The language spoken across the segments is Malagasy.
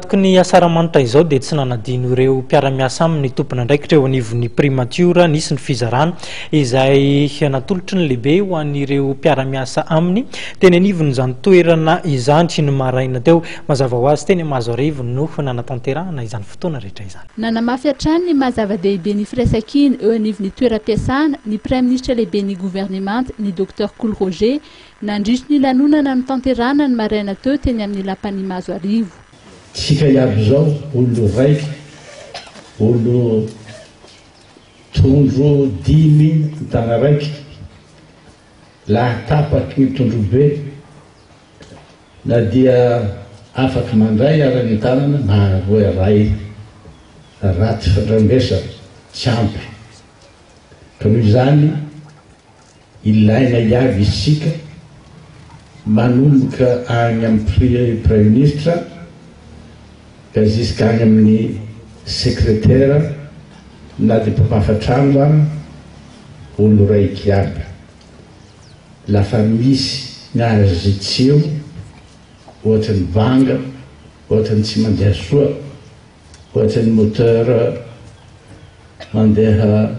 ankatoky ny Asaramanitra izao dia tsy nanadino ireo mpiara-miasa aminy ny tompon'andraikitra eo anivon'ny Primatiora. Nisy ny fizarana izay natolotry ny lehibe ho an'ireo mpiara-miasa aminy teny anivon'izany toerana izany ny maraina teo. Mazava ho azy teny Mahazoarivo no nanatanterahana izany fotoana rehetra izany. Nanamafy hatrany ny maha zava-dehibe ny firaisankina eo anivon'ny toeram-piasana ny Praiminisitra lehiben'ny governemanta, ny Docteur Kolo Roger, Nandritry ny lanonana notanterahana ny maraina teo teny amin'ny lapan'i Mahazoarivo. Tsika iaby zao olo raiky, olo tondro dimy an-tagna raiky, laha tapaky ny tondrobe na dia afaky mandray ara ny tanana na roe ray ratsy fandrambesa tsy ampy ka noho izany Ilaina iaby isika manomboka agny amin'ny Praiminisitra ka jusqu'à agny amin'ny Secrétaire na dia mpamafa tragno ara, olo raiky iaby. Lafa misy ny azy tsy eo, ohatra ny banga, ohatra ny tsy mandeha soa, Ohatra ny moteur mandeha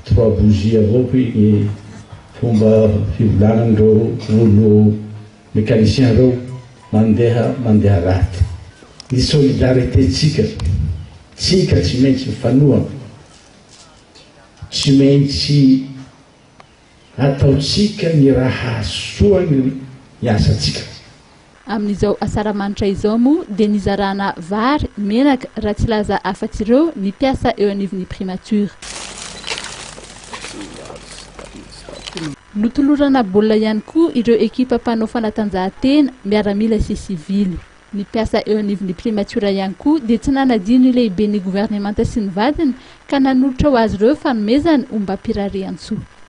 trois bougies avao hoy ny fomba fivolanan'ireo olo mécanicien reo mandeha mandeha raty. Ny solidarité tsika, tsika tsy maintsy mifanohana, tsy maintsy ataontsika ny raha hahasoa ny asantsika. Amin'izao asaramanitra izao moa dia nizarana vary, menaka, raha tsy hilaza afa-tsy ireo ny mpiasa eo anivon'ny Primature. Notolorana baolina ihany koa ireo ekipa mpanao fanatanjahantena, miaramila sy sivily. Ny mpiasa eo anivon'ny Primature ihany koa dia tsy nanadino ny lehiben'ny governemanta sy ny vadiny ka nanolotra ho azy ireo fanomezana ombam-pirariantsoa.